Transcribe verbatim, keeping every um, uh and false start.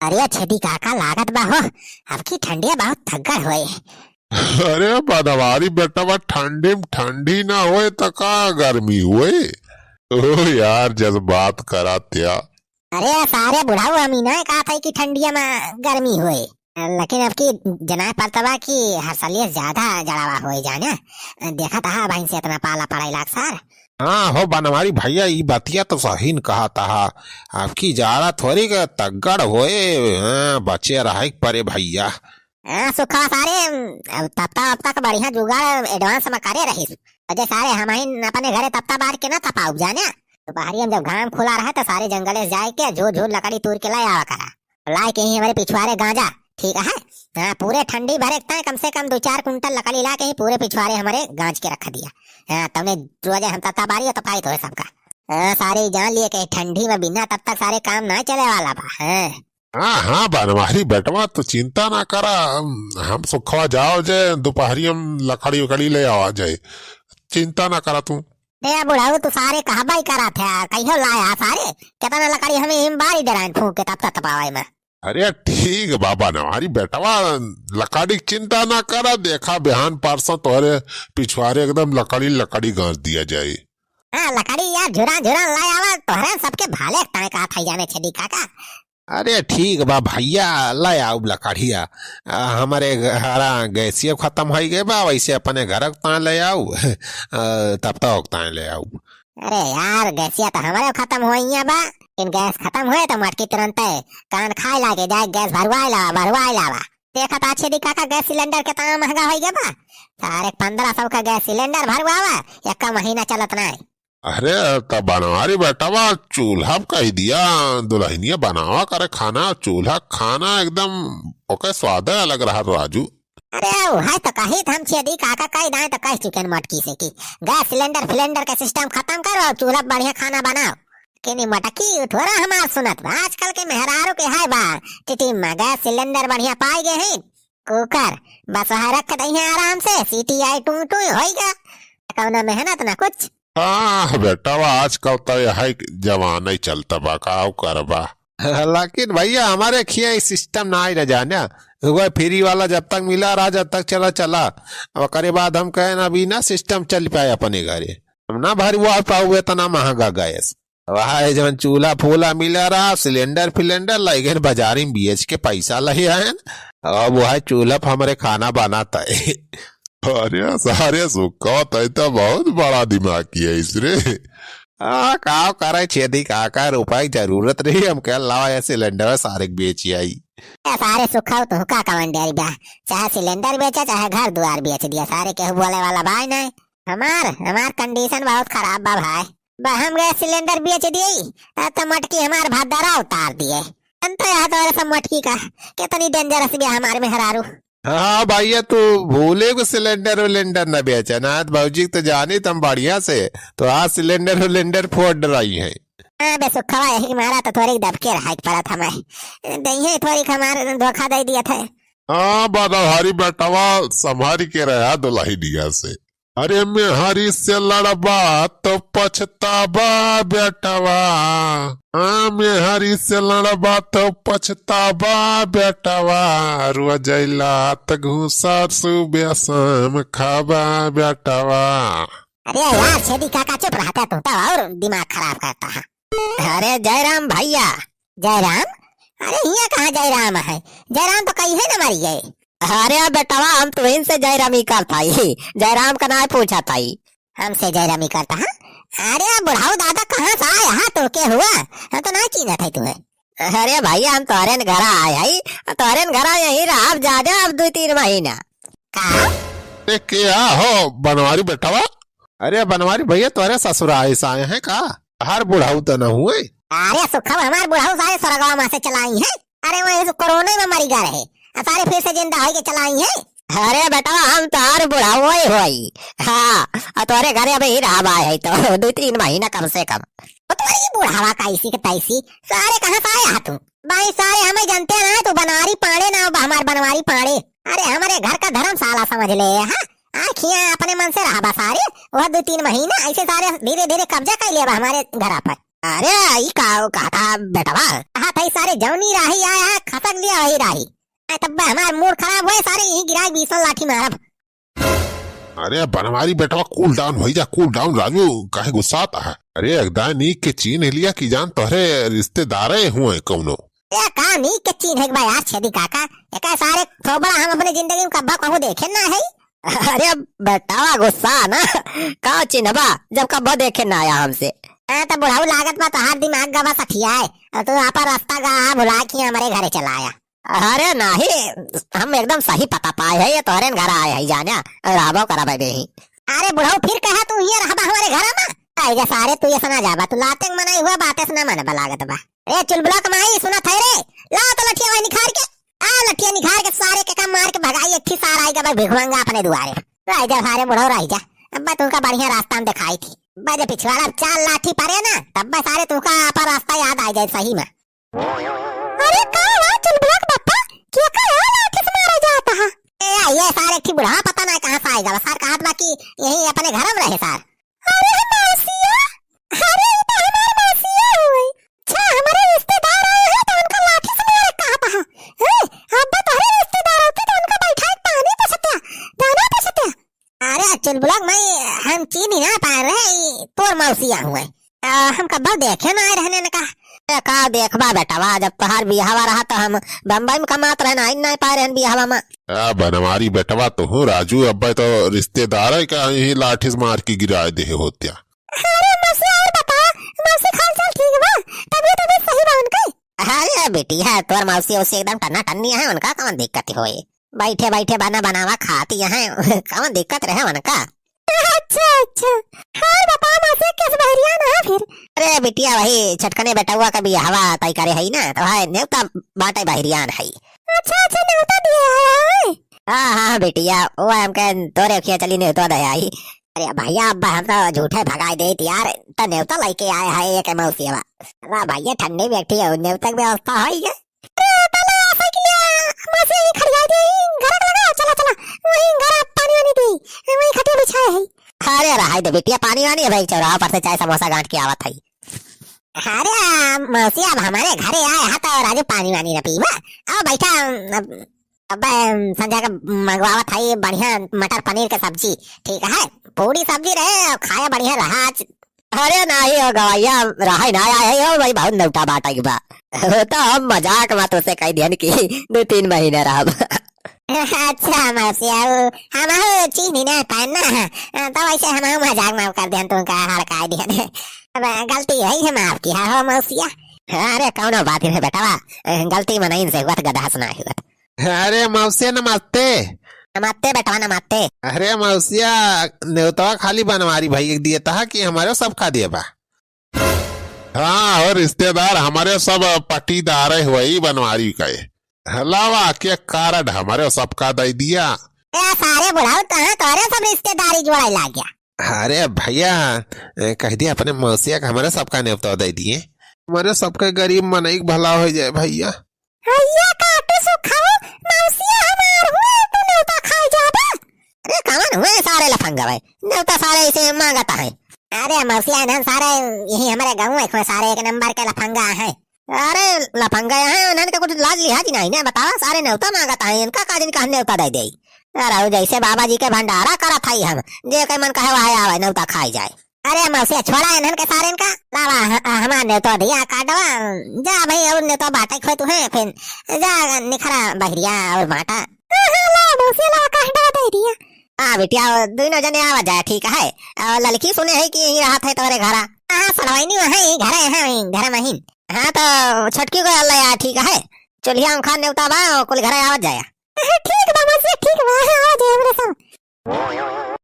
अरे छेदी काका, लागत बा हो, अब की ठंडिया बहुत तगड़ होए। अरे बनवारी बेटवा, ठंडी में ठंडी ना होए त का गर्मी होए? ओ यार, जज्बात करा त्या। अरे सारे बुढ़ाऊ, हम ही ना कहत है कि ठंडिया में गर्मी होए, लेकिन अब की जनाए पड़त बा कि हर सालिया ज्यादा जड़ावा होए जाने। देखत हा बहिन से इतना पाला पड़े लाग सार। हाँ हो बनवारी भैया, ई बतिया तो सही न कहत हा। अब की जाड़ा थोड़ी के तगड़ होए, हाँ, बचे रहे के परे भैया। हाँ, सुखा सारे, अब तत्ता वत्ता के बढ़िया जुगाड़ advance में करे रहिस। अजय सारे, हमहिन अपने घरे तत्ता बार के ना तपाउब जाने। दोपहरी में जब घाम खुला रहे तो सारे जंगले से जाए के झूर झूर लकड़ी तूर के ले आवा करा। लाए के ही हमरे पिछुआरे गांजा, ठीक है? हाँ, पूरे ठंडी भरे के ताए कम से कम दो चार कुंटल लकड़ी ला के ही पूरे पिछुआरे हमरे गांज के रख दिया। हाँ, तमने रोजे हम तत्ता बारी तो पाई तो है सबका। हाँ, सारे जान लिए के ठंडी में बिना तब तक सारे काम ना चले वाला बा। हाँ। हाँ, हाँ, बनवारी बेटवा, तू चिंता ना करा, हम, हम सुखवा जाओ जे, दोपहरी हम लकड़ी उकड़ी ले आवा जाए, चिंता ना करा तू। ए बुढ़ऊ, तू सारे कहबा ही करा थे, कहियो लाया सारे, कितना लकड़ी हमें हिम बारी डराइन फूंक के तब तक तपावे में। अरे ठीक बा बनवारी बेटवा, लकड़ी के चिंता ना करा, देखा बिहान परसों तोहरे पिछुआरे एकदम लकड़ी लकड़ी गांज दिया जाए। हाँ, लकड़ी यार झुरा झुरा ले आवा, तोहरे सबके भाले ताए कहा था जाने छेदी काका। अरे ठीक बा भैया, ले आउब लकड़िया। आ, हमरे घरा गैसिया खत्म होइ गए बा, वैसे अपने घर ताए ले आउब। आ, तब तक ताए ले आउब। अरे यार, गैसिया तो हमरे खत्म होइया बा, लेकिन गैस खत्म होए तो मटकी तुरंते कान खाए लागे जाए, गैस भरवाए लावा, भरवाए लावा। देखत हा छेदी काका, गैस सिलेंडर कितना महंगा होइ गया बा। सारे पन्द्रह सौ का गैस सिलेंडर भरवावा, एक महीना चलत नाई। अरे, त बनवारी बेटवा, चूल्हा पे कहि दिया, दुल्हनिया बनावा करे खाना, चूल्हा खाना एकदम ओके स्वादे अलग रहा राजू। अरे, उहै त कही त हम छेदी काका कहि दाएं त कहि चुकेन मटकी से कि गैस सिलेंडर फिलेंडर के सिस्टम खत्म करो, चूल्हा पे बढ़िया खाना बनाओ। किनी मटकी थोड़ा हमार सुनत बा, आजकल के मेहरारू के है बा, टिटिम में गैस सिलेंडर बढ़िया पाए गए हैं, कुकर, बस वह रख दई है आराम से, सीटी आई टू टू होइगा, कौनो मेहनत ना कुछ। हाँ बेटवा, आजकल तो यही जमाना ही चलता बा, का करबा। लेकिन भैया, हमरे खिया ई सिस्टम ना आई रह जाने। वो फ्री वाला जब तक मिला रहा, जब तक चला चला, ओकरे बाद हम कहे ना, अभी ना सिस्टम चल पाए अपने घरे, हम ना भरवा पाऊ इतना महंगा गैस। वह है जवन चूल्हा फूला मिला रहा, सिलेंडर फिलेंडर लइगेन बाजारी में बेच के पैसा ले आएन। अब वह चूल्हा पे हमरे खाना बनाता है। अरे सारे सुखवा, तै तो बहुत बड़ा दिमाग किया इस रे। आ, का करे छेदी काका, रुपया की जरूरत रही, हम कह लावा ये सिलेंडर सारे के बेची आई। ए सारे सुखवा, तू का कवन डेरी बा, चाहे सिलेंडर बेचा, चाहे घर दुआर बेच दिया, सारे केहू बोले वाला बाय नहीं। हमार, हमार कंडीशन बहुत खराब बा भाई। बा हम गैस सिलेंडर बेच दिए, तब तो मटकी हमार भद्दरा उतार दिए। हम तो याद और सब मटकी का, कितनी डेंजरस भी हमारे मेहरारू। हाँ भैया, तू भूले को सिलेंडर उलेंडर न बेचे ना, तो भौजी तो जानी तुम बढ़िया से, तो आज सिलेंडर उलेंडर फोड़ रही है। हाँ बे सुखवा, यही मारा तो थोड़ी दबके रहा पड़ा था मैं। दही थोड़ी हमारे धोखा दे दिया था। हाँ, बदहारी बेटवा, संभारी के रहा दुल्हनिया से। अरे मेहरी से लड़बा तो पछताबा बेटवा, हाँ, मेहरी से लड़बा तो पछताबा बेटवा, रोज लात घूसा सुबह शाम खाबा बेटवा। अरे यार, छेदी काका चुप रहता तू तो और दिमाग खराब करता है। अरे जयराम भैया। जयराम? अरे हियाँ कहाँ जयराम है? जयराम तो कहीं है ना मरी गए। अरे बेटवा, हम तुहिन से जयरामी करत हई, जयराम का नाय पूछत हई। हमसे जयरामी करत हा? अरे बुढ़ऊ दादा, कहाँ से आया हा, तो के हुआ? हम तो ना चीन्हत है तुम्हें। अरे भैया, हम तोहरे न घरा आए हई, तोहरे न घरा यहीं रहब जा जा अब दो तीन महीना। का? अरे के आ हो बनवारी बेटवा? अरे बनवारी भैया, तोहरे ससुरा ऐसा आए हैं का? हर बुढ़ऊ तो न हुए। अरे सुखवा, हमार बुढ़ऊ सारे स्वर्गवा में से चलाई है। अरे वही से कोरोना में मरी गा रहे, आ सारे फिर से जिंदा होई के चलाई है। अरे बेटवा, हम तोहार बुढ़ावो ही होई। हाँ, आ तोहरे घरे अबे ही रहब आए है तो दो तीन महीना कम से कम। ओ तोरी बुढ़ावा कैसी के तैसी, सारे कहाँ से आया तू? भाई सारे हमें जानते ना, तू बनवारी पांड़े ना, हमार बनवारी पांड़े। अरे हमारे घर का धर्मशाला समझ ले, हाँ? आखियाँ अपने मन से रहबा सारे, वह दो तीन महीना ऐसे सारे धीरे धीरे कब्जा कर लिया हमारे घर पर। अरे, ई का कहत हा बेटवा? कहा था, ई सारे जौनी राही आया है, खसक लिया वही राही। आ, तब हमार मूड खराब होए, सारे यहीं गिराए बीसों लाठी मारब। अरे बनवारी बेटवा, cool down होइ जा, cool down। राजू, काहे गुस्सात हा? अरे एकदम नीक के चीन्ह लिया कि जान तोहरे रिश्तेदारे हुए कौनो। ए, का नीक के चीन्ह है बा यार छेदी काका? एका सारे थोबड़ा हम अपने जिंदगी में कब्बा कहूँ देखे ना है। अरे बेटवा गुस्सा ना, का चिन्हबा जब कब्बो देखे ना आया हमसे। हाँ, तो बुढ़ऊ लागत बा तोहार दिमाग गवा सठियाए, और तू आपन रास्ता गवा भुला के हमरे घरे चला आया। अरे नाही, हम एकदम सही पता पाए है, ये तोहरे घर आए है जाने, रहबो करब अबे ही। अरे बुढ़ऊ फिर कहा तू ये रहबा हमारे घर में? आई जा सारे तू ये सुना जाबा, तू लाते मनाई हुआ बातें सुना मन बा लागत बा। अरे चुलबुला कमाई सुना था रे, ला तो लठिया वही निखार के। आ लठिया निखार के सारे के का मार के भगाई, एक ही सार आई गबा भिखमंगा अपने दुआरे। रह जा सारे बुढ़ऊ रह जा, अब्बा तुमका बढ़िया रास्ता में दिखाई थी। बा जे पिछवाड़ा चार लाठी परे ना, तब बा सारे तुमका आपन रास्ता याद आ जाए सही में। अरे का हुआ चुलबुला के बप्पा, क्या का है लाठी से मारा जाता है? ए, ये सारे एक बुढ़ा पता ना कहाँ से आई गबा, सार कहत बा कि यही अपने घर में रहे सार। अरे मौसिया, अरे ई तो हमार मौसिया हुई। अच्छा, हमारे रिश्तेदार आए हैं तो उनका लाठी से मारे कहत हा। ए, अब तोहरे रिश्तेदार होते तो उनका बैठा के पानी पूछत्या, दाना पूछत्या। अरे चुलबुला के माई, हम चीन्ही ना पाए रहे, ई तोर मौसिया हुए। आ, हम कब्बो देखे ना आए रहने न का। ए, का देखबा बेटवा, जब तोहार बियाहवा रहा तो हम बम्बई में कमात रहन, आई ना पाए रहन बियाहवा में। आ, बनवारी बेटवा, तोहू राजू अब्बे तो रिश्तेदार है का, यही लाठी से मार के गिराए देहे होत्या। अरे मौसी, और बता, मौसी का हाल चाल ठीक बा? तबीयत, तबीयत सही बा उनके? अरे बिटिया, तोर मौसी, उसी एकदम टन्ना टन्नी है, उनका कौन दिक्कत होई? बैठे बैठे बना बनावा खाती है, कौन दिक्कत रहे उनका? अच्छा, अच्छा। और बता मौसी, किस बहरिया ना है फिर? अरे बिटिया, वही छोटकने बेटवा का बियाहवा तय करे है ना, तो है नेवता बाटे बहरियान है। अच्छा, अच्छा, नेवता दिए है, है? हाँ, हाँ, हाँ, बिटिया, वो हमके तोरे खिया चली नेवता दे आई। अरे भैया, अब हम तो झूठे भगाई देत यार, तो नेवता लेके आए है एक मौसिया। वाह भैया, ठंडी बैठी है, नेवता की व्यवस्था है ये। अरे, पहले आ साइकिलिया, मौसी यहीं खड़िया दे, घर लगा, चला, चला, वहीं घर पानी वानी दे, वहीं खटिया बिछाए है। अरे रहाई दे बिटिया, पानी वानी है भाई, चौराहा पर से चाय समोसा गांठ के आवत है। अरे मौसी, अब हमारे घरे आए हा तो राजू पानी वानी न पीबा। आओ बैठा, अब, अब संजय का मंगवावत है बढ़िया मटर पनीर के सब्जी, ठीक है, पूरी सब्जी रहे और खाया बढ़िया रहा आज। अरे नाही हो गवैया, रहे ना आए हो भाई, बहुत नेवता बांटे के बा। वो तो हम मजाक में तुसे कह दिहन कि दो तीन महीने रहब। अच्छा मौसी, हमहू चीन्ही ना पाए ना, तो वैसे हमहू मजाक में कर दिहन, तुमका हड़काए दिहन। अब गलती है, हम आपकी है हो मौसिया। अरे कौनो बात नहीं बेटवा, गलती मनइन से हुआ, गधा से ना हुआ। अरे मौसिया नमस्ते। नमस्ते बेटवा नमस्ते। अरे मौसिया, नेवतवा खाली बनवारी भैया के दिए तहा कि हमरे सबका दिए बा? हाँ, और रिश्तेदार हमरे सब पटीदार हुए बनवारी के। हलावा के कार्ड हमरे सबका दे दिया। ए सारे बुढ़ऊ, तहाँ तोरे सब रिश्तेदारी जोड़े लाग गया। अरे भैया, ए, कह दिया अपने मौसिया के हमरे सबका नेवता दे दिए। हमरे सबके गरीब मनई के भला हो जाए भैया। भैया काटू सुखाऊ, मौसिया हमार हुए, तू नेवता खाए जाबे। अरे कवन हुए सारे लफंगा भाई, नेवता सारे इसे मांगता है। अरे मौसिया इन्हन सारे यही हमरे गाँव एक में सारे एक नंबर के लफंगा है। अरे लफंगा यहाँ उन्हन के कुछ लाज लिहाज ही नहीं ना, बतावा सारे नेवता मांगता है, इनका का दिन का नेवता दे दे। अरे जैसे बाबा जी के भंडारा करत है हम, जे के मन कहे वह आवे नेवता खाई जाए। अरे मौसी, छोड़ा इन्हन के सारेन का, लावा, ह-, हमार नेवतो दिया काटवा, जा भाई, और नेवतो बाटे खोए तू है, फिर जा निखरा बहरिया और बांटा। हाँ, हाँ, ला मौसी, ला काटवा दे दिया। हाँ बिटिया, दोनों जने आवा जाए, ठीक है। और लड़की सुने है कि यहीं रहत है तोरे घरा। हाँ, सड़वाइनी वहाँ ही घरे है, वहीं घर में ही। हाँ, तो छोटकी को ले आ, ठीक है। चुल्हिया में खा नेवता बा, कुल घरे आवत जाए। हाँ, ठीक बा मौसी, ठीक बा, हाँ, आ जाए हमरे सब।